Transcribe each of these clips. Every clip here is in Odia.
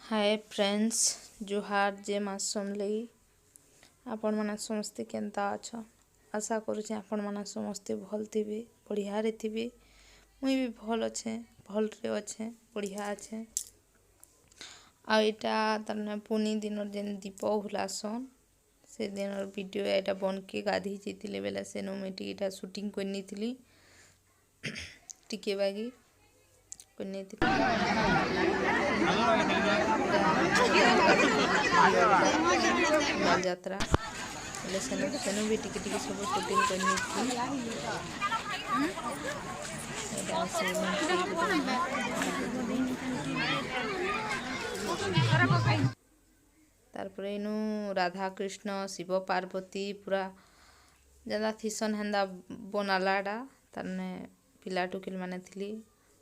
ହାଏ ଫ୍ରେଣ୍ଡସ୍, ଜୁହାର, ଜୟ ମା ସମଲେଇ। ଆପଣମାନେ ସମସ୍ତେ କେନ୍ତା ଅଛ? ଆଶା କରୁଛେଁ ଆପଣମାନେ ସମସ୍ତେ ଭଲ୍ ଥିବେ, ବଢ଼ିଆରେ ଥିବେ। ମୁଇଁ ବି ଭଲ୍ ଅଛେଁ, ଭଲ୍ରେ ଅଛେଁ, ବଢ଼ିଆ ଅଛେଁ। ଆଉ ଏଇଟା ତାର୍ମାନେ ପୁନି ଦିନର ଯେନ୍ ଦୀପ ହୁଲାସନ୍, ସେ ଦିନର ଭିଡ଼ିଓ। ଏଇଟା ବନକେ ଗାଧେଇ ଯାଇଥିଲେ ବେଲେ ସେନୁ ମୁଇଁ ଟିକେ ଏଇଟା ସୁଟିଂ କରିନେଇଥିଲି, ଟିକେ ବାଗି କରିନେଇଥିଲି। ଯାତ୍ରା ବେଲେ ସେନୁ ବି ଟିକେ ଟିକେ ସବୁ ସୁଟିଂ କରିନେଇଥିଲି। ଏଇଟା ସେ ତାରପରେ ଇନୁ ରାଧା କୃଷ୍ଣ, ଶିବ ପାର୍ବତୀ ପୁରା ଯେନ୍ତା ଥିସନ୍ ହେନ୍ତା ବନାଲାଟା। ତାର୍ମାନେ ପିଲା ଟୁକେଲ୍ ମାନେ ଥିଲି,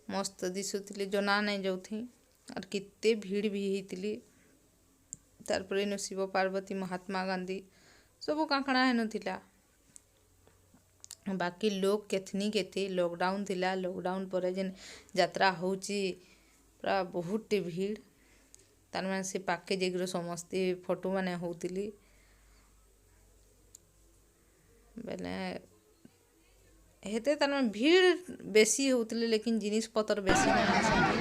ମସ୍ତ ଦିଶୁଥିଲେ, ଜନା ନାଇଁ ଯାଉଥି ଆର୍ କେତେ ଭିଡ଼ ବି ହେଇଥିଲି। ତାରପରେ ଇନୁ ଶିବ ପାର୍ବତୀ, ମହାତ୍ମା ଗାନ୍ଧୀ ସବୁ କାଁକଣା ହେନୁ ଥିଲା। ବାକି ଲୋକ୍ କେଥନି କେତେ, ଲକଡାଉନ୍ ଥିଲା। ଲକଡାଉନ୍ ପରେ ଯେନ୍ ଯାତ୍ରା ହଉଚି, ପୁରା ବହୁତଟେ ଭିଡ଼। ତାର୍ମାନେ ସେ ପାଖ୍କେ ଯାଇକରି ସମସ୍ତେ ଫଟୋ ମାନେ ହଉଥିଲେ। ବେଲେ ହେତେ ତାର୍ମାନେ ଭିଡ଼ ବେଶୀ ହଉଥିଲେ, ଲେକିନ୍ ଜିନିଷ୍ ପତର୍ ବେଶୀ ନାଇଁ ଆସନ୍ତି।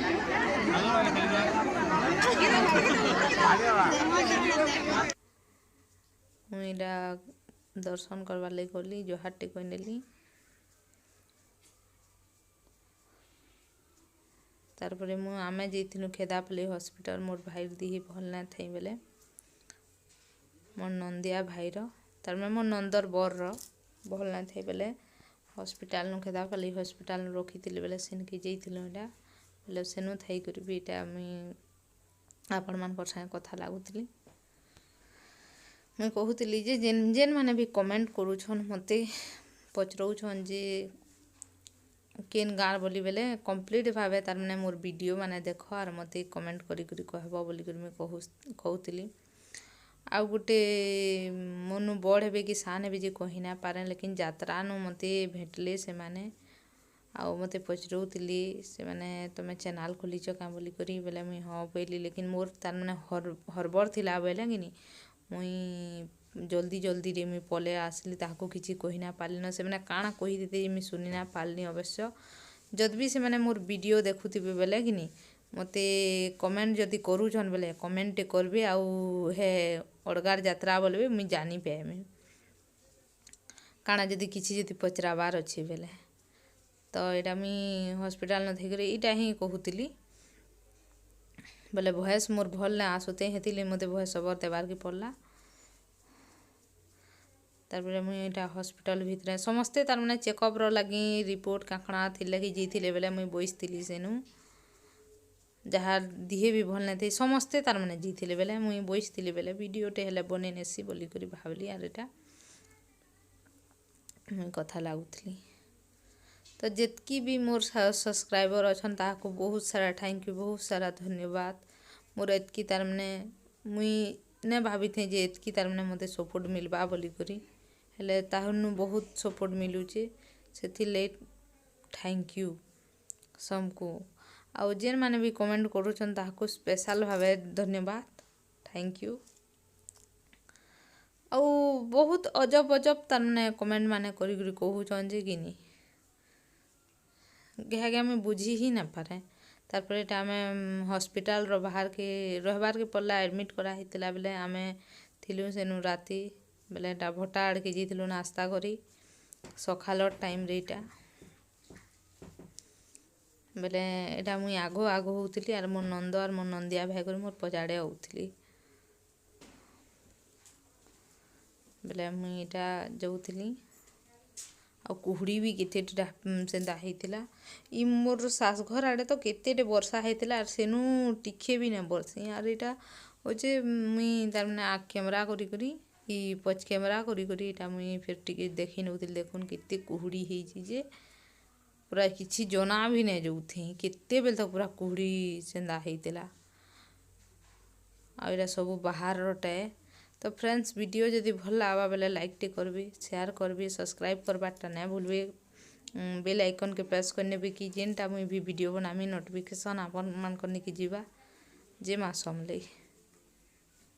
ମୁଇଁ ଏଇଟା ଦର୍ଶନ କରବାର୍ ଲାଗି ଗଲି, ଜୁହାରଟେ କହିନେଲି। ତାରପରେ ମୁଁ ଆମେ ଯାଇଥିଲୁ ଖେଦାପାଲି ହସ୍ପିଟାଲ, ମୋର୍ ଭାଇର ଦିହି ଭଲ୍ ନାଇଁ ଥାଇ ବେଲେ। ମୋର୍ ନନ୍ଦିଆ ଭାଇର, ତାର୍ମାନେ ମୋର୍ ନନ୍ଦର ବର୍ର ଭଲ୍ ନାଇଁ ଥାଇ ବେଲେ ହସ୍ପିଟାଲନୁ, ଖେଦାପାଲି ହସ୍ପିଟାଲନୁ ରଖିଥିଲେ ବେଲେ ସେନ୍କେ ଯାଇଥିଲୁ। ଏଇଟା ବେଲେ ସେନୁ ଥାଇକରି ବି ଏଇଟା ମୁଇଁ ଆପଣମାନଙ୍କର ସାଙ୍ଗେ କଥା ଲାଗୁଥିଲି। ମୁଇଁ କହୁଥିଲି ଯେ ଯେନ୍ ଯେନ୍ମାନେ ବି କମେଣ୍ଟ କରୁଛନ୍, ମତେ ପଚରଉଛନ୍ ଯେ କେନ୍ ଗାଁର ବୋଲି, ବେଲେ କମ୍ପ୍ଲିଟ୍ ଭାବେ ତାର୍ମାନେ ମୋର୍ ଭିଡ଼ିଓ ମାନେ ଦେଖ ଆର୍ ମତେ କମେଣ୍ଟ କରି କରି କହେବ ବୋଲିକରି ମୁଇଁ କହୁଥିଲି। ଆଉ ଗୋଟେ ମୋନୁ ବଡ଼୍ ହେବେ କି ସାନ୍ ହେବେ ଯେ କହି ନାଇଁ ପାରେ, ଲେକିନ୍ ଯାତ୍ରାନୁ ମତେ ଭେଟ୍ଲେ ସେମାନେ ଆଉ ମତେ ପଚରଉଥିଲେ ସେମାନେ, ତମେ ଚ୍ୟାନେଲ୍ ଖୋଲିଛ କାଁ ବୋଲିକରି। ବେଲେ ମୁଇଁ ହଁ ବୋଇଲି, ଲେକିନ୍ ମୋର୍ ତାର୍ମାନେ ହର୍ବର୍ ଥିଲା ବେଲେ କିନି ମୁଇଁ ଜଲ୍ଦି ଜଲ୍ଦିରେ ମୁଇଁ ପଲେଇ ଆସିଲି, ତାହାକୁ କିଛି କହି ନାଇଁ ପାରିଲିନ। ସେମାନେ କାଣା କହିଥିତେ ଯେ ମୁଇଁ ଶୁନି ନାଇଁ ପାରିଲି। ଅବଶ୍ୟ ଯଦି ବି ସେମାନେ ମୋର୍ ଭିଡ଼ିଓ ଦେଖୁଥିବେ ବେଲେ କିନି, ମତେ କମେଣ୍ଟ ଯଦି କରୁଛନ୍ ବେଲେ କମେଣ୍ଟଟେ କରିବେ ଆଉ ହେ ଅଡ଼ଗାର ଯାତ୍ରା ବୋଲବେ, ମୁଇଁ ଜାନି ପାଇମି। କାଣା ଯଦି କିଛି ଯଦି ପଚରାବାର୍ ଅଛି ବେଲେ। ତ ଏଇଟା ମୁଇଁ ହସ୍ପିଟାଲ୍ ନ ଥାଇକରି ଏଇଟା ହିଁ କହୁଥିଲି। ବେଲେ ଭଏସ୍ ମୋର୍ ଭଲ୍ ନାଇଁ ଆସୁଥେ, ହେଥିର୍ଲାଗି ମତେ ଭଏସ୍ ଓଭର୍ ଦେବାର୍କେ ପଡ଼୍ଲା। ତାରପରେ ମୁଇଁ ଏଇଟା ହସ୍ପିଟାଲ୍ ଭିତରେ ସମସ୍ତେ ତାର୍ମାନେ ଚେକଅପ୍ର ଲାଗି, ରିପୋର୍ଟ କାଁକଣା ଥିଲା କି ଯାଇଥିଲେ ବେଲେ ମୁଇଁ ବସିଥିଲି ସେନୁ। ଯାହାର ଦିହେ ବି ଭଲ୍ ନାଇଁ ଥାଇ ସମସ୍ତେ ତାର୍ମାନେ ଯାଇଥିଲେ ବେଲେ ମୁଇଁ ବସିଥିଲି, ବେଲେ ଭିଡ଼ିଓଟେ ହେଲେ ବନେଇ ନେସି ବୋଲିକରି ଭାବିଲି ଆର୍ ଏଇଟା ମୁଇଁ କଥା ଲାଗୁଥିଲି। ତ ଯେତ୍କି ବି ମୋର୍ ସବସ୍କ୍ରାଇବର୍ ଅଛନ୍, ତାହାକୁ ବହୁତ ସାରା thank you, ବହୁତ ସାରା ଧନ୍ୟବାଦ। ମୋର୍ ଏତ୍କି ତାର୍ମାନେ ମୁଇଁ ନାଇଁ ଭାବିଥେଁ ଯେ ଏତ୍କି ତାର୍ମାନେ ମତେ ସପୋର୍ଟ ମିଲ୍ବା ବୋଲିକରି, ହେଲେ ତାହାନୁ ବହୁତ ସପୋର୍ଟ ମିଲୁଛେ, ସେଥିର୍ଲାଗି thank you ସମକୁ। ଆଉ ଯେନ୍ମାନେ ବି କମେଣ୍ଟ କରୁଛନ୍, ତାହାକୁ ସ୍ପେଶାଲ୍ ଭାବେ ଧନ୍ୟବାଦ, thank you. ଆଉ ବହୁତ ଅଜବ ଅଜବ ତାର୍ମାନେ କମେଣ୍ଟ ମାନେ କରିକରି କହୁଛନ୍ ଯେ କିନି ଘାଏ ମୁଇଁ ବୁଝି ହିଁ ନାଇଁ ପାରେ। ତାରପରେ ଏଇଟା ଆମେ ହସ୍ପିଟାଲର ବାହାରକେ ରହିବାର୍କେ ପଡ଼୍ଲା। ଆଡ଼ମିଟ୍ କରା ହେଇଥିଲା ବେଲେ ଆମେ ଥିଲୁ ସେନୁ ରାତି। ବେଲେ ଏଟା ଭଟ୍ଟା ଆଡ଼କେ ଯାଇଥିଲୁ ନାସ୍ତା କରି ସକାଲର ଟାଇମ୍ରେ ଏଇଟା। ବେଲେ ଏଇଟା ମୁଇଁ ଆଘ ଆଘ ହଉଥିଲି ଆର୍ ମୋର୍ ନନ୍ଦ ଆର୍ ମୋର୍ ନନ୍ଦିଆ ଭାଇ କରି ମୋର୍ ପଛଆଡ଼େ ଆଉଥିଲି। ବେଲେ ମୁଇଁ ଏଇଟା ଯାଉଥିଲି ଆଉ କୁହୁଡ଼ି ବି କେତେଟା ସେନ୍ତା ହେଇଥିଲା। ଇ ମୋର୍ ଶାଶୁଘର୍ ଆଡ଼େ ତ କେତେଟେ ବର୍ଷା ହେଇଥିଲା ଆର୍ ସେନୁ ଟିକେ ବି ନାଇଁ ବର୍ଷି। ଆର୍ ଏଇଟା ହଉଛେ ମୁଇଁ ତାର୍ମାନେ ଆଗ୍ କ୍ୟାମେରା କରି କରି, ଇ ପଛ୍ କ୍ୟାମେରା କରି କରି ଏଇଟା ମୁଇଁ ଫେର୍ ଟିକେ ଦେଖି ନଉଥିଲି। ଦେଖୁନ୍ କେତେ କୁହୁଡ଼ି ହେଇଛି ଯେ ପୁରା କିଛି ଜନା ବି ନାଇଁ ଯାଉଥି। କେତେବେଲେ ତକ୍ ପୁରା କୁହୁଡ଼ି ସେନ୍ତା ହେଇଥିଲା। ଆଉ ଏଇଟା ସବୁ ବାହାରରଟେ। ତ ଫ୍ରେଣ୍ଡସ୍, ଭିଡ଼ିଓ ଯଦି ଭଲ୍ ଲାଗ୍ବା ବେଲେ ଲାଇକ୍ଟେ କରିବେ, ସେୟାର କରିବେ, ସବସ୍କ୍ରାଇବ୍ କରବାରଟା ନାଇଁ ଭୁଲବେ। ବେଲ୍ ଆଇକନ୍କେ ପ୍ରେସ୍ କରିନେବେ କି ଯେନ୍ଟା ମୁଇଁ ବି ଭିଡ଼ିଓ ବନାମି, ନୋଟିଫିକେସନ୍ ଆପଣମାନଙ୍କର ନିକେ ଯିବା। ଜୟ ମା ସମଲେଇ।